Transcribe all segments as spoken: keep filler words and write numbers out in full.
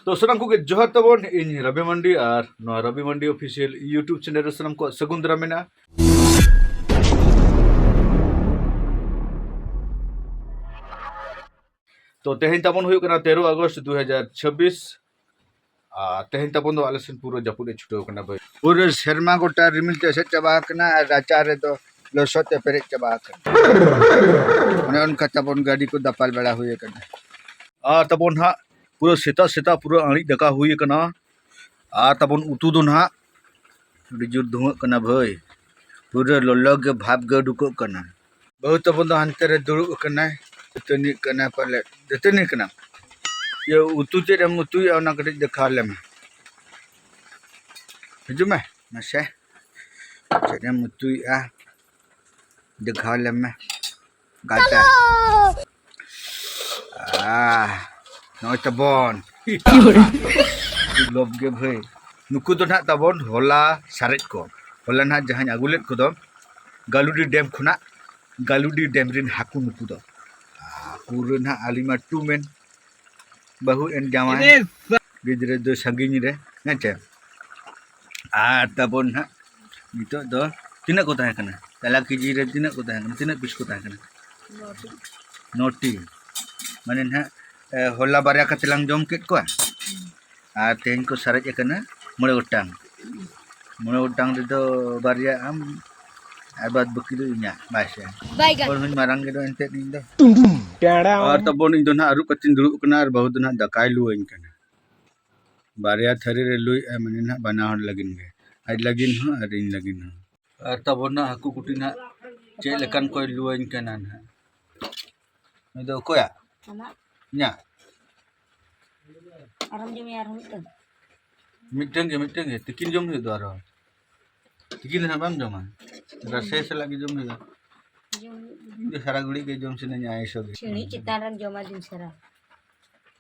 ᱛᱚ ᱥᱟᱱᱟᱢ ᱠᱚᱜᱮ ᱡᱚᱦᱟᱨ ᱛᱟᱵᱚᱱ, ᱤᱧ ᱨᱚᱵᱤ ᱢᱟᱱᱰᱤ ᱟᱨ ᱱᱚᱣᱟ ᱨᱚᱵᱤ ᱢᱟᱱᱰᱤ ᱚᱯᱷᱤᱥᱤᱭᱟᱞ YouTube ᱪᱮᱱᱮᱞ ᱨᱮ ᱥᱟᱱᱟᱢ ᱠᱚᱣᱟᱜ ᱥᱟᱹᱜᱩᱱ ᱫᱟᱨᱟᱢ ᱢᱮᱱᱟᱜᱼᱟ᱾ ᱛᱚ ᱛᱮᱦᱮᱧ ᱛᱟᱵᱚᱱ ᱦᱩᱭᱩᱜ ᱠᱟᱱᱟ ᱛᱮᱨᱚ ᱟᱜᱚᱥᱴ ᱫᱩ ᱦᱟᱡᱟᱨ ᱪᱷᱟᱵᱵᱤᱥ᱾ ᱟᱨ ᱛᱮᱦᱮᱧ ᱛᱟᱵᱚᱱ ᱫᱚ ᱟᱞᱮ ᱥᱮᱱ ᱯᱩᱨᱟᱹ ᱡᱟᱹᱯᱩᱫ ᱮ ᱪᱷᱩᱴᱟᱹᱣ ᱠᱟᱱᱟ ᱵᱷᱟᱹᱭ᱾ ᱯᱩᱨᱟᱹ ᱥᱮᱨᱢᱟ ᱜᱚᱴᱟ ᱨᱤᱢᱤᱞ ᱛᱮ ᱮᱥᱮᱫ ᱪᱟᱵᱟ ᱟᱠᱟᱱᱟ ᱟᱨ ᱨᱟᱪᱟ ᱨᱮᱫᱚ ᱞᱚᱥᱚᱫ ᱛᱮ ᱯᱮᱨᱮᱡ ᱪᱟᱵᱟ ᱟᱠᱟᱱᱟ᱾ ᱚᱱᱮ ᱚᱱᱠᱟ ᱛᱟᱵᱚᱱ ᱜᱟᱹᱰᱤ ᱠᱚ ᱫᱟᱯᱟᱞ ᱵᱟᱲᱟ ᱦᱩᱭ ᱟᱠᱟᱱᱟ᱾ ᱟᱨ ᱛᱟᱵᱚᱱ ᱦᱟᱸᱜ ᱯᱩᱨᱟᱹ ᱥᱮᱛᱟᱜ ᱥᱮᱛᱟᱜ ᱯᱩᱨᱟᱹ ᱟᱹᱬᱤᱡ ᱫᱟᱠᱟ ᱦᱩᱭ ᱟᱠᱟᱱᱟ᱾ ᱟᱨ ᱛᱟᱵᱚᱱ ᱩᱛᱩ ᱫᱚ ᱱᱟᱦᱟᱜ ᱟᱹᱰᱤ ᱡᱳᱨ ᱫᱷᱩᱣᱟᱹᱜ ᱠᱟᱱᱟ ᱵᱷᱟᱹᱭ, ᱯᱩᱨᱟᱹ ᱞᱚᱞᱚ ᱜᱮ ᱵᱷᱟᱵᱽ ᱜᱮ ᱩᱰᱩᱠᱚᱜ ᱠᱟᱱᱟ᱾ ᱵᱟᱹᱦᱩ ᱛᱟᱵᱚᱱ ᱫᱚ ᱦᱟᱱᱛᱮ ᱨᱮ ᱫᱩᱲᱩᱵ ᱟᱠᱟᱱᱟᱭ, ᱫᱟᱹᱛᱟᱹᱱᱤᱜ ᱠᱟᱱᱟᱭ ᱯᱟᱞᱮ, ᱫᱟᱹᱛᱟᱹᱱᱤ ᱠᱟᱱᱟᱢ? ᱤᱭᱟᱹ ᱩᱛᱩ ᱪᱮᱫ ᱮᱢ ᱩᱛᱩᱭᱮᱫᱼᱟ ᱚᱱᱟ ᱠᱟᱹᱴᱤᱡ ᱫᱮᱠᱷᱟᱣ ᱟᱞᱮ ᱢᱮ᱾ ᱦᱤᱡᱩᱜ ᱢᱮ ᱢᱟᱥᱮ, ᱪᱮᱫ ᱮᱢ ᱩᱛᱩᱭᱮᱫᱼᱟ ᱫᱮᱠᱷᱟᱣ ᱟᱞᱮ ᱢᱮ᱾ ᱜᱟᱰᱟ᱾ ᱟᱦ, ᱱᱚᱜᱼᱚᱭ ᱛᱟᱵᱚᱱ᱾ ᱞᱚᱵ ᱜᱮ ᱵᱷᱟᱹᱭ᱾ ᱱᱩᱠᱩ ᱫᱚ ᱱᱟᱦᱟᱜ ᱛᱟᱵᱚᱱ ᱦᱚᱞᱟ ᱥᱟᱨᱮᱡ ᱠᱚ᱾ ᱦᱚᱞᱟ ᱱᱟᱦᱟᱜ ᱡᱟᱦᱟᱸᱧ ᱟᱹᱜᱩ ᱞᱮᱫ ᱠᱚᱫᱚ ᱜᱟᱞᱩᱰᱤ ᱰᱮᱢ ᱠᱷᱚᱱᱟᱜ, ᱜᱟᱞᱩᱰᱤ ᱰᱮᱢ ᱨᱮᱱ ᱦᱟᱹᱠᱩ ᱱᱩᱠᱩ ᱫᱚ᱾ ᱟᱨ ᱯᱩᱨᱟᱹ ᱱᱟᱦᱟᱜ ᱟᱹᱞᱤᱧ ᱢᱟ ᱴᱩ ᱢᱮᱱ, ᱵᱟᱹᱦᱩ ᱮᱱ ᱡᱟᱶᱟᱭ, ᱜᱤᱫᱽᱨᱟᱹ ᱫᱚ ᱥᱟᱺᱜᱤᱧ ᱨᱮ, ᱦᱮᱸ ᱪᱮ? ᱟᱨ ᱛᱟᱵᱚᱱ ᱱᱟᱦᱟᱜ ᱱᱤᱛᱚᱜ ᱫᱚ ᱛᱤᱱᱟᱹᱜ ᱠᱚ ᱛᱟᱦᱮᱸ ᱠᱟᱱᱟ? ᱛᱟᱞᱟ ᱠᱮᱡᱤ ᱨᱮ ᱛᱤᱱᱟᱹᱜ ᱠᱚ ᱛᱟᱦᱮᱸ ᱠᱟᱱᱟ? ᱛᱤᱱᱟᱹᱜ ᱯᱤᱥ ᱠᱚ ᱛᱟᱦᱮᱸ ᱠᱟᱱᱟ? ᱱᱚᱴᱤ᱾ ᱢᱟᱱᱮ ᱱᱟᱦᱟᱜ, ᱮ, ᱦᱚᱞᱟ ᱵᱟᱨᱭᱟ ᱠᱟᱛᱮ ᱞᱟᱝ ᱡᱚᱢ ᱠᱮᱫ ᱠᱚᱣᱟ᱾ ᱟᱨ ᱛᱮᱦᱮᱧ ᱠᱚ ᱥᱟᱨᱮᱡ ᱟᱠᱟᱱᱟ ᱢᱚᱬᱮ ᱜᱚᱴᱟᱝ᱾ ᱢᱚᱬᱮ ᱜᱚᱴᱟᱝ ᱨᱮᱫᱚ ᱵᱟᱨᱭᱟ ᱟᱢ, ᱟᱨ ᱵᱟᱫ ᱵᱟᱹᱠᱤ ᱫᱚ ᱤᱧᱟᱹᱜ, ᱵᱟᱭ ᱥᱮ? ᱵᱟᱭ ᱜᱟᱱ᱾ ᱦᱚᱲ ᱦᱚᱸᱧ ᱢᱟᱨᱟᱝ ᱜᱮᱫᱚ ᱮᱱᱛᱮᱫ ᱤᱧ ᱫᱚ᱾ ᱟᱨ ᱛᱟᱵᱚᱱ ᱤᱧ ᱫᱚ ᱱᱟᱦᱟᱜ ᱟᱹᱨᱩᱵ ᱠᱟᱛᱮᱧ ᱫᱩᱲᱩᱵ ᱟᱠᱟᱱᱟ ᱟᱨ ᱵᱟᱹᱦᱩ ᱫᱚ ᱱᱟᱦᱟᱜ ᱫᱟᱠᱟᱭ ᱞᱩᱣᱟᱹᱧ ᱠᱟᱱᱟ᱾ ᱵᱟᱨᱭᱟ ᱛᱷᱟᱹᱨᱤ ᱨᱮ ᱞᱩᱭᱮᱫᱼᱟ, ᱢᱟᱱᱮ ᱱᱟᱦᱟᱜ ᱵᱟᱱᱟ ᱦᱚᱲ ᱞᱟᱹᱜᱤᱫ ᱜᱮ, ᱟᱡ ᱞᱟᱹᱜᱤᱫ ᱦᱚᱸ ᱟᱨ ᱤᱧ ᱞᱟᱹᱜᱤᱫ ᱦᱚᱸ᱾ ᱟᱨ ᱛᱟᱵᱚᱱ ᱱᱟᱦᱟᱜ ᱦᱟᱹᱠᱩ ᱠᱩᱴᱤ ᱱᱟᱦᱟᱜ ᱪᱮᱫ ᱞᱮᱠᱟᱱ ᱠᱚᱭ ᱞᱩᱣᱟᱹᱧ ᱠᱟᱱᱟ ᱱᱟᱦᱟᱜ᱾ ᱱᱩᱭ ᱫᱚ ᱚᱠᱚᱭᱟᱜ? ᱟᱢᱟᱜ᱾ ᱤᱧᱟᱜ? ᱟᱨᱦᱚᱸᱢ ᱡᱚᱢᱮᱭᱟ ᱟᱨᱦᱚᱸ ᱢᱤᱫᱴᱟᱝ? ᱢᱤᱫᱴᱟᱝ ᱜᱮ, ᱢᱤᱫᱴᱟᱝ ᱜᱮ᱾ ᱛᱤᱠᱤᱱ ᱡᱚᱢ ᱦᱩᱭᱩᱜ ᱫᱚ ᱟᱨᱦᱚᱸ᱾ ᱛᱤᱠᱤᱱ ᱫᱚ ᱱᱟᱦᱟᱜ ᱵᱟᱢ ᱡᱚᱢᱟ? ᱨᱟᱥᱮ ᱥᱟᱞᱟᱜ ᱜᱮ ᱡᱚᱢ ᱦᱩᱭᱩᱜᱼᱟ᱾ ᱡᱚᱢ ᱦᱩᱭᱩᱜ ᱜᱮᱭᱟ᱾ ᱤᱧ ᱫᱚ ᱥᱟᱨᱟ ᱜᱷᱩᱲᱤ ᱜᱮ ᱡᱚᱢ ᱥᱟᱱᱟᱧᱟ ᱟᱭᱤᱥ ᱜᱮ᱾ ᱥᱤᱬᱤᱡ ᱪᱮᱛᱟᱱ ᱨᱮᱢ ᱡᱚᱢᱟ ᱫᱤᱱ ᱥᱟᱨᱟ᱾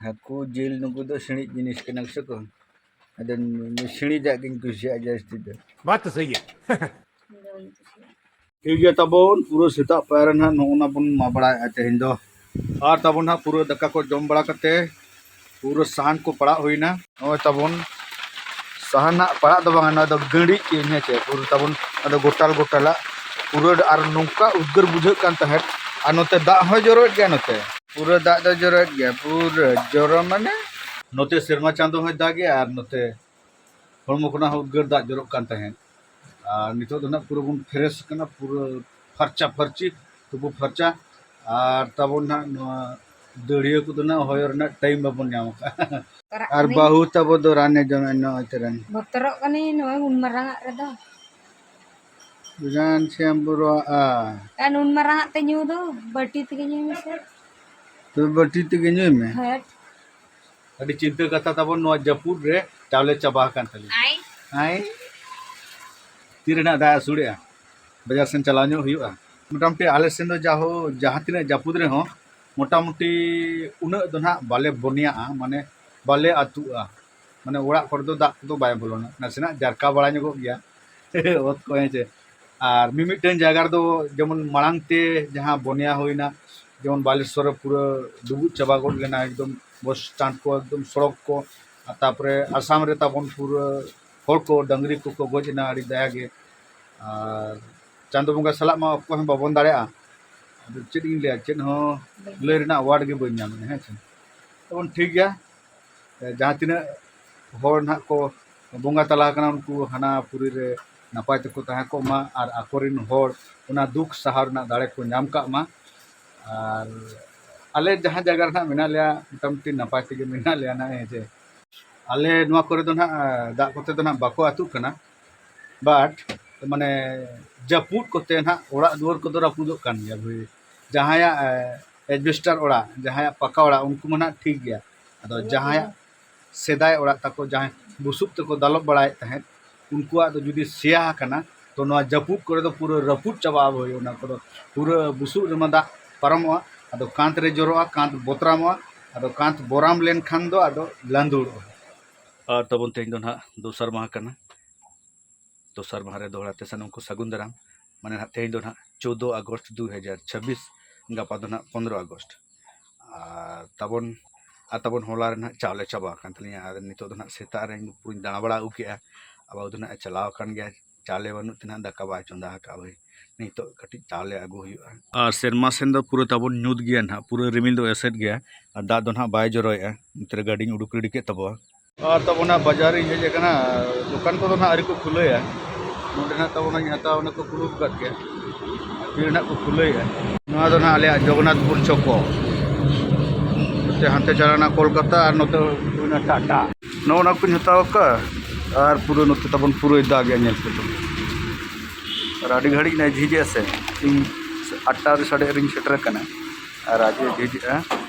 ᱦᱟᱹᱠᱩ ᱡᱤᱞ ᱱᱩᱠᱩ ᱫᱚ ᱥᱤᱬᱤᱡ ᱡᱤᱱᱤᱥ ᱠᱟᱱᱟ ᱥᱮ ᱠᱚ? ᱟᱫᱚ ᱱᱩ-, ᱱᱩ-, ᱥᱤᱬᱤᱡᱟᱜ ᱜᱤᱧ ᱠᱩᱥᱤᱭᱟᱜᱼᱟ ᱡᱟᱹᱥᱛᱤ ᱫᱚ᱾ बात तो सही है। ᱤᱧ ᱫᱚ ᱵᱟᱹᱧ ᱠᱩᱥᱤᱭᱟᱜᱼᱟ᱾ ᱴᱷᱤᱠ ᱜᱮᱭᱟ ᱛᱟᱵᱚᱱ, ᱯᱩᱨᱟᱹ ᱥᱮᱛᱟᱜ ᱯᱟᱭᱟᱨ ᱨᱮ ᱱᱟᱦᱟᱜ ᱱᱚᱜᱼᱚ ᱱᱟ ᱵᱚᱱ ᱮᱢᱟ ᱵᱟᱲᱟᱭᱮᱫᱼᱟ ᱛᱮᱦᱮᱧ ᱫᱚ᱾ ᱟᱨ ᱛᱟᱵᱚᱱ ᱱᱟᱦᱟᱜ ᱯᱩᱨᱟᱹ ᱫᱟᱠᱟ ᱠᱚ ᱡᱚᱢ ᱵᱟᱲᱟ ᱠᱟᱛᱮ ᱯᱩᱨᱟᱹ ᱥᱟᱦᱟᱱ ᱠᱚ ᱯᱟᱲᱟᱜ ᱦᱩᱭᱱᱟ᱾ ᱱᱚᱜᱼᱚᱭ ᱛᱟᱵᱚᱱ ᱥᱟᱦᱟᱱ ᱦᱟᱸᱜ ᱯᱟᱲᱟᱜ ᱫᱚ ᱵᱟᱝᱟ, ᱱᱚᱣᱟ ᱫᱚ ᱜᱟᱹᱰᱤᱡ ᱠᱮᱜ ᱟᱹᱧ, ᱦᱮᱸ ᱪᱮ? ᱯᱩᱨᱟᱹ ᱛᱟᱵᱚᱱ ᱱᱚᱣᱟ ᱫᱚ ᱜᱚᱴᱟᱞ ᱜᱚᱴᱟᱞᱟᱜ ᱯᱩᱨᱟᱹ᱾ ᱟᱨ ᱱᱚᱝᱠᱟ ᱩᱫᱽᱜᱟᱹᱨ ᱵᱩᱡᱷᱟᱹᱜ ᱠᱟᱱ ᱛᱟᱦᱮᱸᱫ᱾ ᱟᱨ ᱱᱚᱛᱮ ᱫᱟᱜ ᱦᱚᱸᱭ ᱡᱚᱨᱚᱭᱮᱫ ᱜᱮᱭᱟ, ᱱᱚᱛᱮ ᱯᱩᱨᱟᱹ ᱫᱟᱜ ᱫᱚ ᱡᱚᱨᱚᱭᱮᱫ ᱜᱮᱭᱟ, ᱯᱩᱨᱟᱹ ᱡᱚᱨᱚ ᱢᱟᱱᱮ ᱱᱚᱛᱮ ᱥᱮᱨᱢᱟ ᱪᱟᱸᱫᱚ ᱦᱚᱸᱭ ᱫᱟᱜᱮᱜᱼᱟ ᱟᱨ ᱱᱚᱛᱮ ᱦᱚᱲᱢᱚ ᱠᱷᱚᱱᱟᱜ ᱦᱚᱸ ᱩᱫᱽᱜᱟᱹᱨ ᱫᱟᱜ ᱡᱚᱨᱚᱜ ᱠᱟᱱ ᱛᱟᱦᱮᱸᱫ᱾ ᱟᱨ ᱱᱤᱛᱚᱜ ᱫᱚ ᱱᱟᱜ ᱯᱩᱨᱟᱹ ᱵᱚᱱ ᱯᱷᱨᱮᱥ ᱠᱟᱱᱟ, ᱯᱩᱨᱟᱹ ᱯᱷᱟᱨᱪᱟ ᱯᱷᱟᱹᱨᱪᱤ, ᱛᱩᱯᱩ ᱯᱷᱟᱨᱪᱟ᱾ ᱟᱨ ᱛᱟᱵᱚᱱ ᱱᱟᱜ ᱱᱚᱣᱟ ᱫᱟᱹᱲᱭᱟᱹ ᱠᱚᱫᱚ ᱱᱟᱜ ᱦᱚᱭᱚ ᱨᱮᱱᱟᱜ ᱴᱟᱭᱤᱢ ᱵᱟᱵᱚᱱ ᱧᱟᱢ ᱟᱠᱟᱫᱼᱟ᱾ ᱵᱚᱛᱚᱨᱟᱜ ᱟᱨ ᱠᱟᱹᱱᱟᱹᱧ᱾ ᱵᱟᱹᱦᱩ ᱛᱟᱵᱚ ᱫᱚ ᱨᱟᱱᱮ ᱡᱚᱢᱮᱫ ᱱᱚᱜᱼᱚᱭ ᱛᱮᱨᱮᱱ᱾ ᱵᱚᱛᱚᱨᱚᱜ ᱠᱟᱹᱱᱟᱹᱧ ᱱᱚᱜᱼᱚᱭ ᱩᱱ ᱢᱟᱨᱟᱝ ᱟᱜ ᱨᱮᱫᱚ᱾ ᱡᱟᱱ ᱥᱮᱢ ᱵᱩᱨᱩᱣᱟᱜᱼᱟ᱾ ᱟᱨ ᱩᱱ ᱢᱟᱨᱟᱝ ᱟᱜ ᱛᱮ ᱧᱩ ᱫᱚ ᱵᱟᱹᱴᱤ ᱛᱮᱜᱮ ᱧᱩᱭ ᱢᱮᱥᱮ᱾ ᱛᱚ ᱵᱟᱹᱴᱤ ᱛᱮᱜᱮ ᱧᱩᱭ ᱢᱮ᱾ ᱦᱮᱸ᱾ ᱟᱹᱰᱤ ᱪᱤᱱᱛᱟᱹ ᱠᱟᱛᱷᱟ ᱛᱟᱵᱚᱱ, ᱱᱚᱣᱟ ᱡᱟᱹᱯᱩᱫ ᱨᱮ ᱪᱟᱣᱞᱮ ᱪᱟᱵᱟ ᱟᱠᱟᱱ ᱛᱟᱞᱮᱭᱟ᱾ ᱟᱭ᱾ ᱟᱭ᱾ ᱛᱤᱨᱮ ᱱᱟᱜ ᱫᱟᱜ ᱟᱹᱥᱩᱲᱮᱜᱼᱟ, ᱵᱟᱡᱟᱨ ᱥᱮᱱ ᱪᱟᱞᱟᱣ ᱧᱚᱜ ᱦᱩᱭᱩᱜᱼᱟ᱾ ᱢᱚᱴᱟᱢᱩᱴᱤ ᱟᱞᱮ ᱥᱮᱱ ᱫᱚ ᱡᱟᱦᱳ ᱡᱟᱦᱟᱸ ᱛᱤᱱᱟᱹᱜ ᱡᱟᱹᱯᱩᱫ ᱨᱮᱦᱚᱸ ᱢᱚᱴᱟᱢᱩᱴᱤ ᱩᱱᱟᱹᱜ ᱫᱚ ᱱᱟᱜ ᱵᱟᱞᱮ ᱵᱚᱱᱭᱟᱜᱼᱟ, ᱢᱟᱱᱮ ᱵᱟᱞᱮ ᱟᱹᱛᱩᱜᱼᱟ᱾ ᱢᱟᱱᱮ ᱚᱲᱟᱜ ᱠᱚᱨᱮ ᱫᱚ ᱫᱟᱜ ᱠᱚᱫᱚ ᱵᱟᱭ ᱵᱚᱞᱚᱱᱟ, ᱱᱟᱥᱮᱱᱟᱜ ᱡᱟᱨᱠᱟ ᱵᱟᱲᱟ ᱧᱚᱜᱚᱜ ᱜᱮᱭᱟ ᱚᱛ ᱠᱚ, ᱦᱮᱸ ᱪᱮ᱾ ᱟᱨ ᱢᱤᱢᱤᱫᱴᱟᱹᱝ ᱡᱟᱭᱜᱟ ᱨᱮᱫᱚ ᱡᱮᱢᱚᱱ ᱢᱟᱲᱟᱝ ᱛᱮ ᱡᱟᱦᱟᱸ ᱵᱚᱱᱭᱟ ᱦᱩᱭᱱᱟ, ᱡᱮᱢᱚᱱ ᱵᱟᱞᱮᱥᱚᱨ ᱨᱮ ᱯᱩᱨᱟᱹ ᱰᱩᱵᱩᱡ ᱪᱟᱵᱟ ᱜᱚᱫ ᱞᱮᱱᱟ ᱮᱠᱫᱚᱢ ᱵᱚᱥ ᱥᱴᱮᱱᱰ ᱠᱚ, ᱮᱠᱫᱚᱢ ᱥᱚᱲᱚᱠ ᱠᱚ, ᱟᱨ ᱛᱟᱯᱚᱨᱮ ᱟᱥᱟᱢ ᱨᱮ ᱛᱟᱵᱚᱱ ᱯᱩᱨᱟᱹ ᱦᱚᱲ ᱠᱚ, ᱰᱟᱹᱝᱨᱤ ᱠᱚᱠᱚ ᱜᱚᱡ ᱮᱱᱟ ᱟᱹᱰᱤ ᱫᱟᱭᱟ ᱜᱮ᱾ ᱟᱨ ᱪᱟᱸᱫᱚ ᱵᱚᱸᱜᱟ ᱥᱟᱞᱟᱜ ᱢᱟ ᱚᱠᱚᱭ ᱦᱚᱸ ᱵᱟᱵᱚᱱ ᱫᱟᱲᱮᱭᱟᱜᱼᱟ᱾ ᱟᱫᱚ ᱪᱮᱫ ᱤᱧ ᱞᱟᱹᱭᱟ, ᱪᱮᱫ ᱦᱚᱸ ᱞᱟᱹᱭ ᱨᱮᱱᱟᱜ ᱣᱟᱨᱰ ᱜᱮ ᱵᱟᱹᱧ ᱧᱟᱢᱮᱫᱼᱟ, ᱦᱮᱸ ᱪᱮ᱾ ᱛᱟᱵᱚᱱ ᱴᱷᱤᱠ ᱜᱮᱭᱟ, ᱡᱟᱦᱟᱸ ᱛᱤᱱᱟᱹᱜ ᱦᱚᱲ ᱱᱟᱦᱟᱜ ᱠᱚ ᱵᱚᱸᱜᱟ ᱛᱟᱞᱟ ᱟᱠᱟᱱᱟ, ᱩᱱᱠᱩ ᱦᱟᱱᱟ ᱯᱩᱨᱤ ᱨᱮ ᱱᱟᱯᱟᱭ ᱛᱮᱠᱚ ᱛᱟᱦᱮᱸ ᱠᱚᱜ ᱢᱟ ᱟᱨ ᱟᱠᱚᱨᱮᱱ ᱦᱚᱲ ᱚᱱᱟ ᱫᱩᱠ ᱥᱟᱦᱟᱣ ᱨᱮᱱᱟᱜ ᱫᱟᱲᱮ ᱠᱚ ᱧᱟᱢ ᱠᱟᱜ ᱢᱟ᱾ ᱟᱨ ᱟᱞᱮ ᱡᱟᱦᱟᱸ ᱡᱟᱭᱜᱟ ᱨᱮ ᱱᱟᱦᱟᱜ ᱢᱮᱱᱟᱜ ᱞᱮᱭᱟ, ᱢᱚᱴᱟᱢᱩᱴᱤ ᱱᱟᱯᱟᱭ ᱛᱮᱜᱮ ᱢᱮᱱᱟᱜ ᱞᱮᱭᱟ ᱱᱟᱦᱟᱜ, ᱦᱮᱸ ᱪᱮ᱾ ᱟᱞᱮ ᱱᱚᱣᱟ ᱠᱚᱨᱮ ᱫᱚ ᱱᱟᱦᱟᱜ ᱫᱟᱜ ᱠᱚᱛᱮ ᱫᱚ ᱱᱟᱦᱟᱜ ᱵᱟᱠᱚ ᱟᱹᱛᱩᱜ ᱠᱟᱱᱟ, but ᱢᱟᱱᱮ ᱡᱟᱹᱯᱩᱫ ᱠᱚᱛᱮ ᱱᱟᱦᱟᱜ ᱚᱲᱟᱜ ᱫᱩᱣᱟᱹᱨ ᱠᱚᱫᱚ ᱨᱟᱹᱯᱩᱫᱚᱜ ᱠᱟᱱ ᱜᱮᱭᱟ ᱵᱷᱟᱹᱭ᱾ ᱡᱟᱦᱟᱸᱭᱟᱜ, ᱮ, ᱮᱡᱵᱮᱥᱴᱟᱨ ᱚᱲᱟᱜ, ᱡᱟᱦᱟᱸᱭᱟᱜ ᱯᱟᱠᱟ ᱚᱲᱟᱜ, ᱩᱱᱠᱩ ᱢᱟ ᱱᱟᱦᱟᱜ ᱴᱷᱤᱠ ᱜᱮᱭᱟ᱾ ᱟᱫᱚ ᱡᱟᱦᱟᱸᱭᱟᱜ ᱥᱮᱫᱟᱭ ᱚᱲᱟᱜ ᱛᱟᱠᱚ, ᱡᱟᱦᱟᱸᱭ ᱵᱩᱥᱩᱵ ᱛᱮᱠᱚ ᱫᱟᱞᱚᱵ ᱵᱟᱲᱟᱭᱮᱫ ᱛᱟᱦᱮᱸᱫ, ᱩᱱᱠᱩᱣᱟᱜ ᱫᱚ ᱡᱩᱫᱤ ᱥᱮᱭᱟ ᱟᱠᱟᱱᱟ, ᱛᱚ ᱱᱚᱣᱟ ᱡᱟᱹᱯᱩᱫ ᱠᱚᱨᱮ ᱫᱚ ᱯᱩᱨᱟᱹ ᱨᱟᱹᱯᱩᱫ ᱪᱟᱵᱟᱜᱼᱟ ᱵᱷᱟᱹᱭ᱾ ᱚᱱᱟ ᱠᱚᱫᱚ ᱯᱩᱨᱟᱹ ᱵᱩᱥᱩᱵ ᱨᱮᱢᱟ ᱫᱟᱜ ᱯᱟᱨᱚᱢᱚᱜᱼᱟ, ᱟᱫᱚ ᱠᱟᱸᱛ ᱨᱮ ᱡᱚᱨᱚᱜᱼᱟ, ᱠᱟᱸᱛ ᱵᱚᱛᱨᱟᱢᱚᱜᱼᱟ, ᱟᱫᱚ ᱠᱟᱸᱛ ᱵᱚᱨᱟᱢ ᱞᱮᱱᱠᱷᱟᱱ ᱫᱚ ᱟᱫᱚ ᱞᱟᱸᱫᱩᱲᱚᱜᱼᱟ᱾ ᱟᱨ ᱛᱟᱵᱚᱱ ᱛᱮᱦᱮᱧ ᱫᱚ ᱱᱟᱦᱟᱜ ᱫᱚᱥᱟᱨ ᱢᱟᱦᱟ ᱠᱟᱱᱟ, ᱫᱚᱥᱟᱨ ᱢᱟᱦᱟ ᱨᱮ ᱫᱚᱦᱲᱟ ᱛᱮ ᱥᱟᱱᱟᱢ ᱠᱚ ᱥᱟᱹᱜᱩᱱ ᱫᱟᱨᱟᱢ᱾ ᱢᱟᱱᱮ ᱱᱟᱦᱟᱜ ᱛᱮᱦᱮᱧ ᱫᱚ ᱱᱟᱦᱟᱜ ᱪᱳᱫᱫᱳ ᱟᱜᱚᱥᱴ ᱫᱩ ᱦᱟᱡᱟᱨ ᱪᱷᱟᱵᱵᱤᱥ, ᱜᱟᱯᱟ ᱫᱚ ᱱᱟᱦᱟᱜ ᱯᱚᱱᱨᱚ ᱟᱜᱚᱥᱴ᱾ ᱟᱨ ᱛᱟᱵᱚᱱ ᱟᱨ ᱛᱟᱵᱚᱱ ᱦᱚᱞᱟ ᱨᱮ ᱱᱟᱦᱟᱜ ᱪᱟᱣᱞᱮ ᱪᱟᱵᱟ ᱟᱠᱟᱱ ᱛᱟᱹᱞᱤᱧᱟ᱾ ᱟᱨ ᱱᱤᱛᱚᱜ ᱫᱚ ᱱᱟᱦᱟᱜ ᱥᱮᱛᱟᱜ ᱨᱮ ᱤᱧ ᱯᱩᱨᱟᱹᱧ ᱫᱟᱬᱟ ᱵᱟᱲᱟ ᱟᱹᱜᱩ ᱠᱮᱜᱼᱟ᱾ ᱟᱨ ᱵᱟᱹᱵᱩ ᱫᱚ ᱱᱟᱦᱟᱜ ᱮ ᱪᱟᱞᱟᱣ ᱟᱠᱟᱱ ᱜᱮᱭᱟ, ᱪᱟᱣᱞᱮ ᱵᱟᱹᱱᱩᱜ ᱛᱮ ᱱᱟᱦᱟᱜ ᱫᱟᱠᱟ ᱵᱟᱭ ᱪᱚᱸᱫᱟ ᱟᱠᱟᱫᱼᱟ ᱵᱷᱟᱹᱭ᱾ ᱱᱤᱛᱚᱜ ᱠᱟᱹᱴᱤᱡ ᱪᱟᱣᱞᱮ ᱟᱹᱜᱩ ᱦᱩᱭᱩᱜᱼᱟ᱾ ᱟᱨ ᱥᱮᱨᱢᱟ ᱥᱮᱱ ᱫᱚ ᱯᱩᱨᱟᱹ ᱛᱟᱵᱚᱱ ᱧᱩᱛ ᱜᱮᱭᱟ ᱱᱟᱦᱟᱜ, ᱯᱩᱨᱟᱹ ᱨᱤᱢᱤᱞ ᱫᱚ ᱮᱥᱮᱫ ᱜᱮᱭᱟ ᱟᱨ ᱫᱟᱜ ᱫᱚ ᱱᱟᱦᱟᱜ ᱵᱟᱭ ᱡᱚᱨᱚᱭᱮᱫᱼᱟ᱾ ᱱᱚᱛᱮ ᱨᱮ ᱜᱟᱹᱰᱤᱧ ᱩᱰᱩᱠ ᱨᱮᱰᱤ ᱠᱮᱫ ᱛᱟᱵᱚᱣᱟ᱾ ᱟᱨ ᱛᱟᱵᱚᱱ ᱱᱟᱦᱟᱜ ᱵᱟᱡᱟᱨ ᱤᱧ ᱦᱮᱡ ᱟᱠᱟᱱᱟ, ᱫᱚᱠᱟᱱ ᱠᱚᱫᱚ ᱱᱟᱦᱟᱜ ᱟᱹᱣᱨᱤ ᱠᱚ ᱠᱷᱩᱞᱟᱹᱭᱟ᱾ ᱱᱚᱰᱮ ᱱᱟᱦᱟᱜ ᱛᱟᱵᱚᱱ ᱤᱧ ᱦᱟᱛᱟᱣᱟ, ᱚᱱᱟ ᱠᱚ ᱠᱩᱞᱩᱯ ᱟᱠᱟᱫ ᱜᱮᱭᱟ᱾ ᱛᱤ ᱨᱮ ᱱᱟᱦᱟᱜ ᱠᱚ ᱠᱷᱩᱞᱟᱹᱭᱮᱫᱼᱟ᱾ ᱱᱚᱣᱟ ᱫᱚ ᱱᱟᱦᱟᱜ ᱟᱞᱮᱭᱟᱜ ᱡᱚᱜᱚᱱᱱᱟᱛᱷᱯᱩᱨ ᱪᱚᱠᱚ᱾ ᱱᱚᱛᱮ ᱦᱟᱱᱛᱮ ᱪᱟᱞᱟᱣᱱᱟ ᱠᱳᱞᱠᱟᱛᱟ ᱟᱨ ᱱᱚᱛᱮ ᱦᱩᱭᱱᱟ ᱴᱟᱴᱟ᱾ ᱱᱚᱜᱼᱚ ᱱᱚᱣᱟ ᱠᱚᱧ ᱦᱟᱛᱟᱣ ᱟᱠᱟᱫᱼᱟ᱾ ᱟᱨ ᱯᱩᱨᱟᱹ ᱱᱚᱛᱮ ᱛᱟᱵᱚᱱ ᱯᱩᱨᱟᱹᱭ ᱫᱟᱜᱮᱜᱼᱟ, ᱧᱮᱞ ᱯᱮ ᱛᱟᱵᱚᱱ᱾ ᱟᱨ ᱟᱹᱰᱤ ᱜᱷᱟᱹᱲᱤᱡ ᱱᱟᱭ ᱡᱷᱤᱡᱮᱜᱼᱟ ᱥᱮ, ᱤᱧ ᱟᱴᱴᱟ ᱨᱮ ᱥᱟᱰᱮ ᱨᱤᱧ ᱥᱮᱴᱮᱨ ᱟᱠᱟᱱᱟ᱾ ᱟᱨ ᱟᱡ ᱮ ᱡᱷᱤᱡᱮᱜᱼᱟ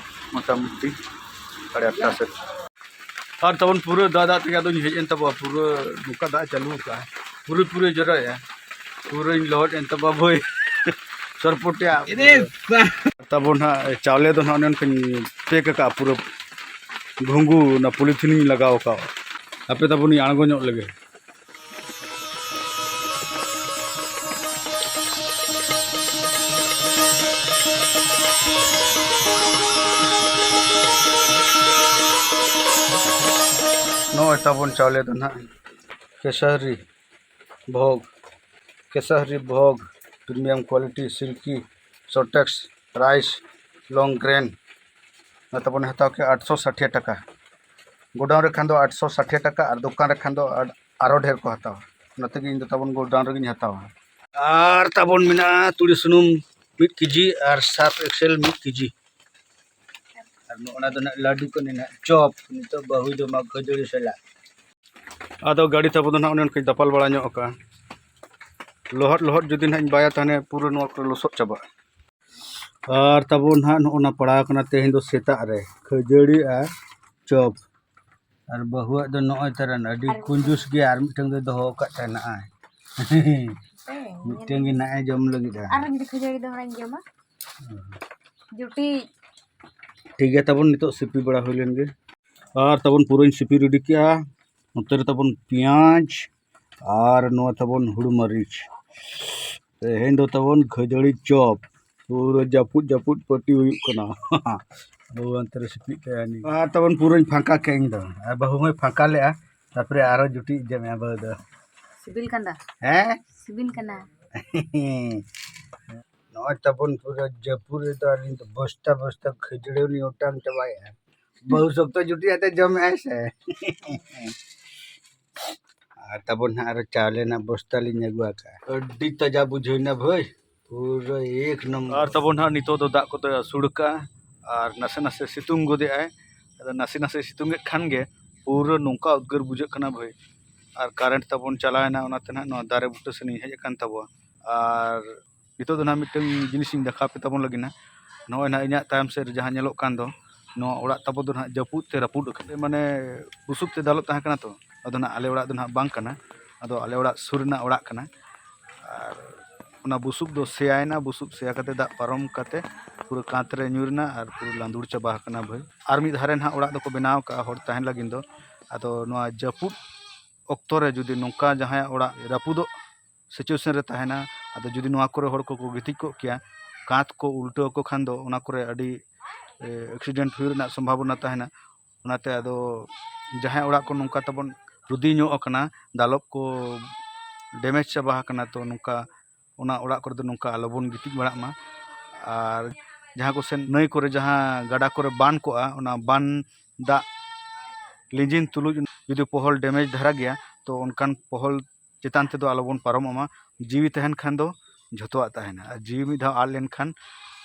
ᱢᱚᱴᱟᱢᱩᱴᱤ ᱥᱟᱲᱮ ᱟᱴᱴᱟ ᱥᱮᱫ᱾ ᱟᱨ ᱛᱟᱵᱚᱱ ᱯᱩᱨᱟᱹ ᱫᱟᱜ ᱫᱟᱜ ᱛᱮᱜᱮ ᱟᱫᱚᱧ ᱦᱮᱡ ᱮᱱ ᱛᱟᱵᱚᱣᱟ, ᱯᱩᱨᱟᱹ ᱱᱚᱝᱠᱟ ᱫᱟᱜ ᱮ ᱪᱟᱹᱞᱩ ᱟᱠᱟᱫᱼᱟ, ᱯᱩᱨᱟᱹ ᱯᱩᱨᱟᱹ ᱡᱚᱨᱚᱭᱮᱜᱼᱟ, ᱯᱩᱨᱟᱹᱧ ᱞᱚᱦᱚᱫ ᱮᱱ ᱛᱟᱵᱚᱣᱟ ᱵᱷᱟᱹᱭ᱾ ᱥᱚᱨᱯᱚᱴᱮᱜᱼᱟ᱾ ᱛᱟᱵᱚᱱ ᱦᱟᱸᱜ ᱪᱟᱣᱞᱮ ᱫᱚ ᱱᱟᱦᱟᱜ ᱚᱱᱮ ᱚᱱᱠᱟᱧ ᱯᱮᱠ ᱟᱠᱟᱫᱼᱟ, ᱯᱩᱨᱟᱹ ᱜᱷᱩᱸᱜᱩ ᱚᱱᱟ ᱯᱚᱞᱤᱛᱷᱤᱱᱤᱧ ᱞᱟᱜᱟᱣ ᱟᱠᱟᱫᱼᱟ᱾ ᱟᱯᱮ ᱛᱟᱵᱚᱱᱤᱧ ᱟᱬᱜᱚ ᱧᱚᱜ ᱞᱮᱜᱮ᱾ ᱱᱚᱜᱼᱚᱭ ᱛᱟᱵᱚᱱ ᱪᱟᱣᱞᱮ ᱫᱚ ᱱᱟᱦᱟᱜ Kesari ᱵᱷᱳᱜᱽ, Kesari ᱵᱷᱳᱜᱽ, premium quality silky sotex rice long grain, ᱱᱚᱣᱟ ᱛᱟᱵᱚᱱ ᱦᱟᱛᱟᱣ ᱠᱮᱫᱼᱟ ᱟᱴᱥᱚ ᱥᱟᱴᱷᱤᱭᱟ ᱴᱟᱠᱟ᱾ ᱜᱳᱰᱟᱣᱩᱱ ᱨᱮ ᱠᱷᱟᱱ ᱫᱚ ᱟᱴᱥᱚ ᱥᱟᱴᱷᱤᱭᱟ ᱴᱟᱠᱟ ᱟᱨ ᱫᱚᱠᱟᱱ ᱨᱮ ᱠᱷᱟᱱ ᱫᱚ ᱟᱨ-, ᱟᱨᱚ ᱰᱷᱮᱨ ᱠᱚ ᱦᱟᱛᱟᱣᱟ᱾ ᱚᱱᱟ ᱛᱮᱜᱮ ᱤᱧ ᱫᱚ ᱛᱟᱵᱚᱱ ᱜᱳᱰᱟᱣᱩᱱ ᱨᱮᱜᱮᱧ ᱦᱟᱛᱟᱣᱟ᱾ ᱟᱨ ᱛᱟᱵᱚᱱ ᱢᱮᱱᱟᱜᱼᱟ ᱛᱩᱲᱤ ᱥᱩᱱᱩᱢ ᱢᱤᱫ ᱠᱮᱡᱤ ᱟᱨ ᱥᱟᱨᱯᱷ ᱮᱠᱥᱮᱞ ᱢᱤᱫ ᱠᱮᱡᱤ᱾ ᱟᱨ ᱱᱚᱜᱼᱚ ᱱᱟ ᱫᱚ ᱱᱟᱜ ᱞᱟᱹᱰᱩ ᱠᱟᱱᱟ ᱱᱟᱜ, ᱪᱚᱯ᱾ ᱱᱤᱛᱚᱜ ᱵᱟᱹᱦᱩᱭ ᱡᱚᱢᱟ ᱠᱷᱟᱹᱡᱟᱹᱲᱤ ᱥᱟᱞᱟᱜ᱾ ᱟᱫᱚ ᱜᱟᱹᱰᱤ ᱛᱟᱵᱚ ᱫᱚ ᱱᱟᱜ ᱚᱱᱮ ᱚᱱᱠᱟᱧ ᱫᱟᱯᱟᱞ ᱵᱟᱲᱟ ᱧᱚᱜ ᱟᱠᱟᱜᱼᱟ᱾ ᱞᱚᱦᱚᱫ ᱞᱚᱦᱚᱫ ᱡᱩᱫᱤ ᱱᱟᱜ ᱤᱧ ᱵᱟᱭᱟ, ᱛᱟᱦᱚᱞᱮ ᱯᱩᱨᱟᱹ ᱱᱚᱣᱟ ᱠᱚᱨᱮ ᱞᱚᱥᱚᱫ ᱪᱟᱵᱟᱜᱼᱟ᱾ ᱟᱨ ᱛᱟᱵᱚ ᱱᱟᱦᱟᱜ ᱱᱚᱜᱼᱚ ᱱᱟ ᱯᱟᱲᱟᱣ ᱠᱟᱱᱟ ᱛᱮᱦᱮᱧ ᱫᱚ ᱥᱮᱛᱟᱜ ᱨᱮ ᱠᱷᱟᱹᱡᱟᱹᱲᱤ ᱟᱨ ᱪᱚᱯ᱾ ᱟᱨ ᱵᱟᱹᱦᱩᱣᱟᱜ ᱫᱚ ᱱᱚᱜᱼᱚᱭ ᱛᱟᱨᱟᱱ ᱟᱹᱰᱤ ᱟᱨ ᱠᱩᱧᱡᱩᱥ ᱜᱮᱭᱟ, ᱟᱨ ᱢᱤᱫᱴᱟᱝ ᱫᱚᱭ ᱫᱚᱦᱚ ᱟᱠᱟᱫ ᱛᱟᱦᱮᱱᱟ᱾ ᱦᱮᱸ, ᱢᱤᱫᱴᱟᱝ ᱜᱮ ᱱᱟᱜ ᱮ ᱡᱚᱢ ᱞᱟᱹᱜᱤᱫᱼᱟ᱾ ᱟᱨ ᱢᱤᱫ ᱠᱷᱟᱹᱡᱟᱹᱲᱤ ᱫᱚ ᱦᱟᱸᱜ ᱤᱧ ᱡᱚᱢᱟ᱾ ᱡᱩᱴᱤ᱾ ᱴᱷᱤᱠ ᱜᱮᱭᱟ, ᱛᱟᱵᱚᱱ ᱱᱤᱛᱚᱜ ᱥᱤᱯᱤ ᱵᱟᱲᱟ ᱦᱩᱭ ᱞᱮᱱ ᱜᱮ᱾ ᱟᱨ ᱛᱟᱵᱚᱱ ᱯᱩᱨᱟᱹᱧ ᱥᱤᱯᱤ ᱨᱮᱰᱤ ᱠᱮᱜᱼᱟ᱾ ᱱᱚᱛᱮ ᱨᱮ ᱛᱟᱵᱚᱱ ᱯᱮᱸᱭᱟᱡᱽ ᱟᱨ ᱱᱚᱣᱟ ᱛᱟᱵᱚᱱ ᱦᱩᱲᱩ ᱢᱟᱹᱨᱤᱪ᱾ ᱛᱮᱦᱮᱧ ᱫᱚ ᱛᱟᱵᱚᱱ ᱠᱷᱟᱹᱡᱟᱹᱲᱤ ᱪᱚᱯ᱾ ᱯᱩᱨᱟᱹ ᱡᱟᱹᱯᱩᱫ ᱡᱟᱹᱯᱩᱫ ᱯᱟᱹᱴᱤ ᱦᱩᱭᱩᱜ ᱠᱟᱱᱟ᱾ ᱵᱟᱹᱦᱩ ᱦᱟᱱᱛᱮ ᱨᱮ ᱥᱤᱯᱤᱜ ᱠᱟᱭᱟ ᱩᱱᱤ᱾ ᱟᱨ ᱛᱟᱵᱚᱱ ᱯᱩᱨᱟᱹᱧ ᱯᱷᱟᱸᱠᱟ ᱠᱮᱫ ᱤᱧ ᱫᱚ᱾ ᱟᱨ ᱵᱟᱹᱦᱩ ᱦᱚᱸᱭ ᱯᱷᱟᱸᱠᱟ ᱞᱮᱫᱼᱟ᱾ ᱛᱟᱨᱯᱚᱨᱮ ᱟᱨᱚ ᱡᱩᱴᱤᱡ ᱡᱚᱢᱮᱜᱼᱟ ᱵᱟᱹᱦᱩ ᱫᱚ᱾ ᱥᱤᱵᱤᱞ ᱠᱟᱱᱟ? ᱦᱮᱸ? ᱥᱤᱵᱤᱞ ᱠᱟᱱᱟ᱾ ᱱᱚᱜᱼᱚᱭ ᱛᱟᱵᱚᱱ ᱯᱩᱨᱟᱹ ᱡᱟᱹᱯᱩᱫ ᱨᱮᱫᱚ ᱟᱹᱞᱤᱧ ᱫᱚ ᱵᱚᱥᱛᱟ ᱵᱚᱥᱛᱟ ᱠᱷᱟᱹᱡᱟᱹᱲᱤ ᱞᱤᱧ ᱚᱴᱟᱝ ᱪᱟᱵᱟᱭᱮᱫᱼᱟ᱾ ᱵᱟᱹᱦᱩ ᱥᱚᱠᱛᱚ ᱡᱩᱴᱤᱡ ᱟᱛᱮ ᱡᱚᱢᱮᱜᱼᱟᱭ ᱥᱮ᱾ ᱟᱨ ᱛᱟᱵᱚᱱ ᱦᱟᱸᱜ ᱟᱨᱚ ᱪᱟᱣᱞᱮ ᱨᱮᱱᱟᱜ ᱵᱚᱥᱛᱟ ᱞᱤᱧ ᱟᱹᱜᱩ ᱟᱠᱟᱫᱼᱟ᱾ ᱟᱹᱰᱤ ᱛᱟᱡᱟ ᱵᱩᱡᱷᱟᱹᱣ ᱮᱱᱟ ᱵᱷᱟᱹᱭ, ᱯᱩᱨᱟᱹ ᱮᱠ ᱱᱚᱢᱵᱚᱨ᱾ ᱟᱨ ᱛᱟᱵᱚᱱ ᱦᱟᱸᱜ ᱱᱤᱛᱚᱜ ᱫᱚ ᱫᱟᱜ ᱠᱚᱫᱚᱭ ᱟᱹᱥᱩᱲ ᱟᱠᱟᱫᱼᱟ ᱟᱨ ᱱᱟᱥᱮ ᱱᱟᱥᱮ ᱥᱤᱛᱩᱝ ᱜᱚᱫᱮᱜᱼᱟᱭ᱾ ᱟᱫᱚ ᱱᱟᱥᱮ ᱱᱟᱥᱮ ᱥᱤᱛᱩᱝ ᱮᱫ ᱠᱷᱟᱱ ᱜᱮ ᱯᱩᱨᱟᱹ ᱱᱚᱝᱠᱟ ᱩᱫᱽᱜᱟᱹᱨ ᱵᱩᱡᱷᱟᱹᱜ ᱠᱟᱱᱟ ᱵᱷᱟᱹᱭ᱾ ᱟᱨ ᱠᱟᱨᱮᱱᱴ ᱛᱟᱵᱚᱱ ᱪᱟᱞᱟᱣᱮᱱᱟ, ᱚᱱᱟᱛᱮ ᱱᱟᱦᱟᱜ ᱱᱚᱣᱟ ᱫᱟᱨᱮ ᱵᱩᱴᱟᱹ ᱥᱮᱱ ᱤᱧ ᱦᱮᱡ ᱟᱠᱟᱱ ᱛᱟᱵᱚᱣᱟ᱾ ᱟᱨ ᱱᱤᱛᱚᱜ ᱫᱚ ᱱᱟᱦᱟᱜ ᱢᱤᱫᱴᱟᱝ ᱡᱤᱱᱤᱥ ᱤᱧ ᱫᱮᱠᱷᱟᱣ ᱯᱮ ᱛᱟᱵᱚᱱ ᱞᱟᱹᱜᱤᱫ ᱱᱟᱦᱟᱜ᱾ ᱱᱚᱜᱼᱚᱭ ᱱᱟᱦᱟᱜ ᱤᱧᱟᱹᱜ ᱛᱟᱭᱚᱢ ᱥᱮᱫ ᱨᱮ ᱡᱟᱦᱟᱸ ᱧᱮᱞᱚᱜ ᱠᱟᱱ ᱫᱚ, ᱱᱚᱣᱟ ᱚᱲᱟᱜ ᱛᱟᱵᱚ ᱫᱚ ᱱᱟᱦᱟᱜ ᱡᱟᱹᱯᱩᱫ ᱛᱮ ᱨᱟᱹᱯᱩᱫ ᱟᱠᱟᱱᱟ᱾ ᱢᱟᱱᱮ ᱵᱩᱥᱩᱵ ᱛᱮ ᱫᱟᱞᱚᱵ ᱛᱟᱦᱮᱸ ᱠᱟᱱᱟ ᱛᱚ, ᱟᱫᱚ ᱱᱟᱦᱟᱜ ᱟᱞᱮ ᱚᱲᱟᱜ ᱫᱚ ᱱᱟᱦᱟᱜ ᱵᱟᱝ ᱠᱟᱱᱟ, ᱟᱫᱚ ᱟᱞᱮ ᱚᱲᱟᱜ ᱥᱩᱨ ᱨᱮᱱᱟᱜ ᱚᱲᱟᱜ ᱠᱟᱱᱟ᱾ ᱟᱨ ᱚᱱᱟ ᱵᱩᱥᱩᱵ ᱫᱚ ᱥᱮᱭᱟᱭᱮᱱᱟ, ᱵᱩᱥᱩᱵ ᱥᱮᱭᱟ ᱠᱟᱛᱮ ᱫᱟᱜ ᱯᱟᱨᱚᱢ ᱠᱟᱛᱮ ᱯᱩᱨᱟᱹ ᱠᱟᱸᱛ ᱨᱮ ᱧᱩᱨ ᱮᱱᱟ ᱟᱨ ᱯᱩᱨᱟᱹ ᱞᱟᱸᱫᱩᱲ ᱪᱟᱵᱟ ᱟᱠᱟᱱᱟ ᱵᱷᱟᱹᱭ᱾ ᱟᱨ ᱢᱤᱫ ᱫᱷᱟᱨᱮ ᱱᱟᱦᱟᱜ ᱚᱲᱟᱜ ᱫᱚᱠᱚ ᱵᱮᱱᱟᱣ ᱟᱠᱟᱫᱼᱟ ᱦᱚᱲ ᱛᱟᱦᱮᱱ ᱞᱟᱹᱜᱤᱫ ᱫᱚ᱾ ᱟᱫᱚ ᱱᱚᱣᱟ ᱡᱟᱹᱯᱩᱫ ᱚᱠᱛᱚ ᱨᱮ ᱡᱩᱫᱤ ᱱᱚᱝᱠᱟ ᱡᱟᱦᱟᱸᱭᱟᱜ ᱚᱲᱟᱜ ᱨᱟᱹᱯᱩᱫᱚᱜ situation ᱨᱮ ᱛᱟᱦᱮᱱᱟ, ᱟᱫᱚ ᱡᱩᱫᱤ ᱱᱚᱣᱟ ᱠᱚᱨᱮ ᱦᱚᱲ ᱠᱚᱠᱚ ᱜᱤᱛᱤᱡ ᱠᱚᱜ ᱠᱮᱭᱟ, ᱠᱟᱸᱛ ᱠᱚ ᱩᱞᱴᱟᱹᱣ ᱟᱠᱚ ᱠᱷᱟᱱ ᱫᱚ ᱚᱱᱟ ᱠᱚᱨᱮ ᱟᱹᱰᱤ, ᱮ, accident ᱦᱩᱭ ᱨᱮᱱᱟᱜ ᱥᱚᱢᱵᱷᱟᱵᱚᱱᱟ ᱛᱟᱦᱮᱱᱟ᱾ ᱚᱱᱟᱛᱮ ᱟᱫᱚ ᱡᱟᱦᱟᱸᱭ ᱚᱲᱟᱜ ᱠᱚ ᱱᱚᱝᱠᱟ ᱛᱟᱵᱚᱱ ᱨᱩᱫᱤ ᱧᱚᱜ ᱟᱠᱟᱱᱟ, ᱫᱟᱞᱚᱵ ᱠᱚ damage ᱪᱟᱵᱟ ᱟᱠᱟᱱᱟ, ᱛᱚ ᱱᱚᱝᱠᱟ ᱚᱱᱟ ᱚᱲᱟᱜ ᱠᱚᱨᱮ ᱫᱚ ᱱᱚᱝᱠᱟ ᱟᱞᱚᱵᱚᱱ ᱜᱤᱛᱤᱡ ᱵᱟᱲᱟᱜ ᱢᱟ᱾ ᱟᱨ ᱡᱟᱦᱟᱸ ᱠᱚ ᱥᱮᱱ ᱱᱟᱹᱭ ᱠᱚᱨᱮ, ᱡᱟᱦᱟᱸ ᱜᱟᱰᱟ ᱠᱚᱨᱮ ᱵᱟᱱ ᱠᱚᱜᱼᱟ, ᱚᱱᱟ ᱵᱟᱱ ᱫᱟᱜ ᱞᱤᱸᱡᱤᱱ ᱛᱩᱞᱩᱡ ᱡᱩᱫᱤ ᱯᱚᱦᱚᱞ damage ᱫᱷᱟᱨᱟ ᱜᱮᱭᱟ, ᱛᱚ ᱚᱱᱠᱟᱱ ᱯᱚᱦᱚᱞ ᱪᱮᱛᱟᱱ ᱛᱮᱫᱚ ᱟᱞᱚᱵᱚᱱ ᱯᱟᱨᱚᱢᱚᱜ ᱢᱟ᱾ ᱡᱤᱣᱤ ᱛᱟᱦᱮᱱ ᱠᱷᱟᱱ ᱫᱚ ᱡᱷᱚᱛᱚᱣᱟᱜ ᱛᱟᱦᱮᱱᱟ, ᱟᱨ ᱡᱤᱣᱤ ᱢᱤᱫ ᱫᱷᱟᱣ ᱟᱫ ᱞᱮᱱᱠᱷᱟᱱ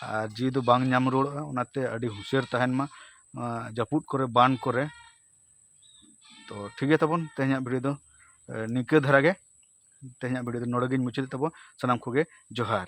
ᱟᱨ ᱡᱤᱣᱤ ᱫᱚ ᱵᱟᱝ ᱧᱟᱢ ᱨᱩᱣᱟᱹᱲᱚᱜᱼᱟ᱾ ᱚᱱᱟᱛᱮ ᱟᱹᱰᱤ ᱦᱩᱸᱥᱤᱭᱟᱹᱨ ᱛᱟᱦᱮᱱ ᱢᱟ, ᱟᱨ ᱡᱟᱹᱯᱩᱫ ᱠᱚᱨᱮ, ᱵᱟᱱ ᱠᱚᱨᱮ᱾ ᱛᱚ ᱴᱷᱤᱠ ᱜᱮᱭᱟ ᱛᱟᱵᱚᱱ, ᱛᱮᱦᱮᱧᱟᱜ video ᱫᱚ, ᱮ, ᱱᱤᱝᱠᱟᱹ ᱫᱷᱟᱨᱟ ᱜᱮ᱾ ᱛᱮᱦᱮᱧᱟᱜ video ᱫᱚ ᱱᱚᱰᱮ ᱜᱤᱧ ᱢᱩᱪᱟᱹᱫᱮᱫ ᱛᱟᱵᱚᱱ᱾ ᱥᱟᱱᱟᱢ ᱠᱚᱜᱮ ᱡᱚᱦᱟᱨ᱾